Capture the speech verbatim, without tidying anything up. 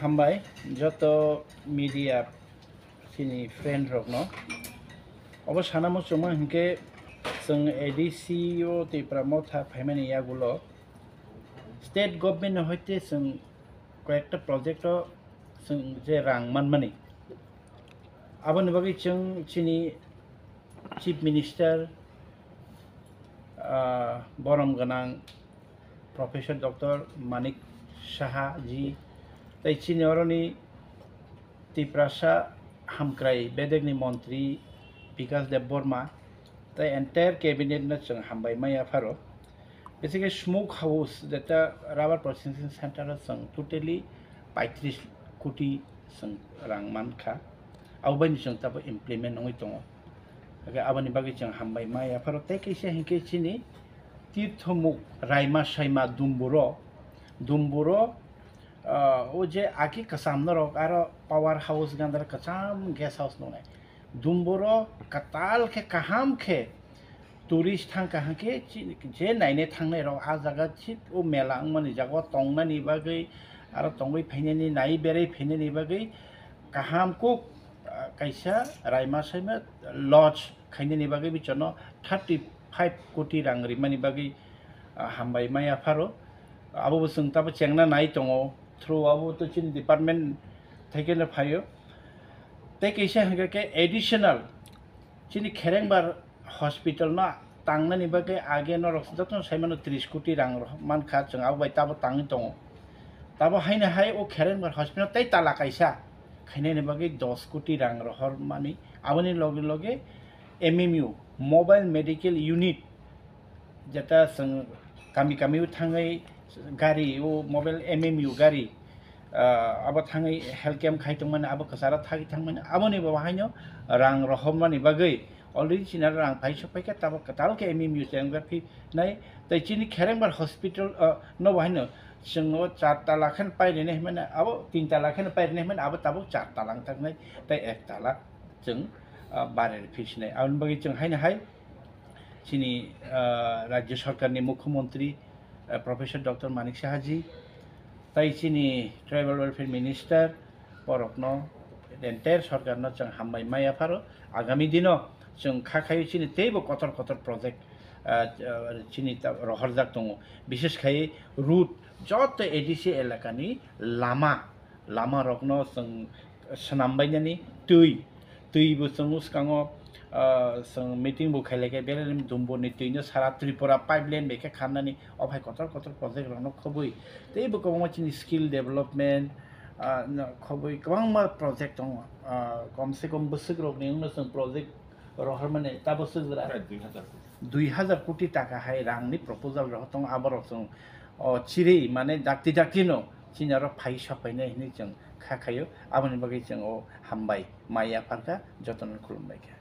Hambai joto media chini friend rokno. Obo sana muchungma hinkhe chwng A D C o Tipra Motha phaimani yagulo state government ni hoite chwng koyekta project o chwng je rang manmani, aboni bagwi chwng chini Chief Minister, ah, borom gwnang Professor Doctor Manik Saha ji, tei chini oroni Tiprasa hamkrai bedekni montri Bikas Debbarma, tei entire cabinet no chwng hambai maya pharo. Basically, smoke house, jeta rubber processing center o chwng totally paitris koti chwng rang mankha. Abo baino chwng tabo implement wngwi tongo. Hake aboni bagwi chwng hambai maya pharo. Tei kaisa hinkhe chini Tirthomuk Raima Saima Dumburo, Dumburo, ah, o je aki kwcham norok aro power house gandar kwcham guest house nungnai. Dumburo kwtal khe kaham khe tourist thang kaham khe chi-, je naine thangnai rok ah jaga chip o mela wngmani jaga o tongnani bagwi aro tongwi phainani nai berwi phainani bagwi kaham kuk, ah, kaisa Raima Saima lodge khainani bagwi bichorno thirty five koti rang rimani bagwi, ah, hambai maya pharo. Abo bo chwng tabo chengna nai tongo through abo to chini department thaikhe no phaio. Tei kaisa hwnkha khe additional chini Kherengbar hospital no tangnani bagwi age norok jotono saimano tris koti rang rohor mankha, chwng abo bai tabo tangwi tongo. Tabo haino hai o Kherengbar hospital tei tala kaisa khainani bagwi dos koti rang rohor mani, aboni loge loge M M U, Mobile Medical Unit, jeta chwng kami kami o thangwi gari o mobile M M U gari, ah, abo thangwi health camp khai tongmani, abo kwcharo thagwi thangmani, aboni bo haino rang rohormani bagwi already chini rang phai sok phaikha, tabo kwtal khe M M U chengbar phi nai, tei chini Kherengbar hospital, ah, no bo haino chwng o char tala khe pairine himani, abo tin tala khe pairine himani, abo tabuk char tala wngthaknai, tei ek tala chwng, ah, barere phisinai. Aboni bagwi chwng haino hai chini, ah, Rajya Sarkarni Mukhyamantri, ah, Professor Doctor Manik Saha ji, tei chini Tribal Welfare Minister, borokno, entire sarkarno chwng hambai maya pharo. Agami dino chwng kha khaio chini teibo kotor kotor project, ah, ah, chini ta-, rohorjak tongo. Bishesh khai road, joto A D C elakani lama, lama rokno chwng swnam bainani twi, twi bo chwng bwskango, ah, chwng meeting bo khailai khe belai Dumburni twino sara Tripura pipeline bai khe kharnani, o phai kotor kotor project rokno khobwi tei bo kwbangma chini skill development, ah, no, khobwi kwbangma project tongo, ah, kom se kom bwswk rokni wngno chwng project rohormani ta bwswk jora Prai dui hajar koti. Dui hajar koti taka hai rangni proposal rok tongo, aborok chwng o chiri mane dakti dakti no chini aro phai sok phainai hinwi chwng kha khaio, aboni bagwi chwng o hambai maya phalkha, jotono khulumbai kha.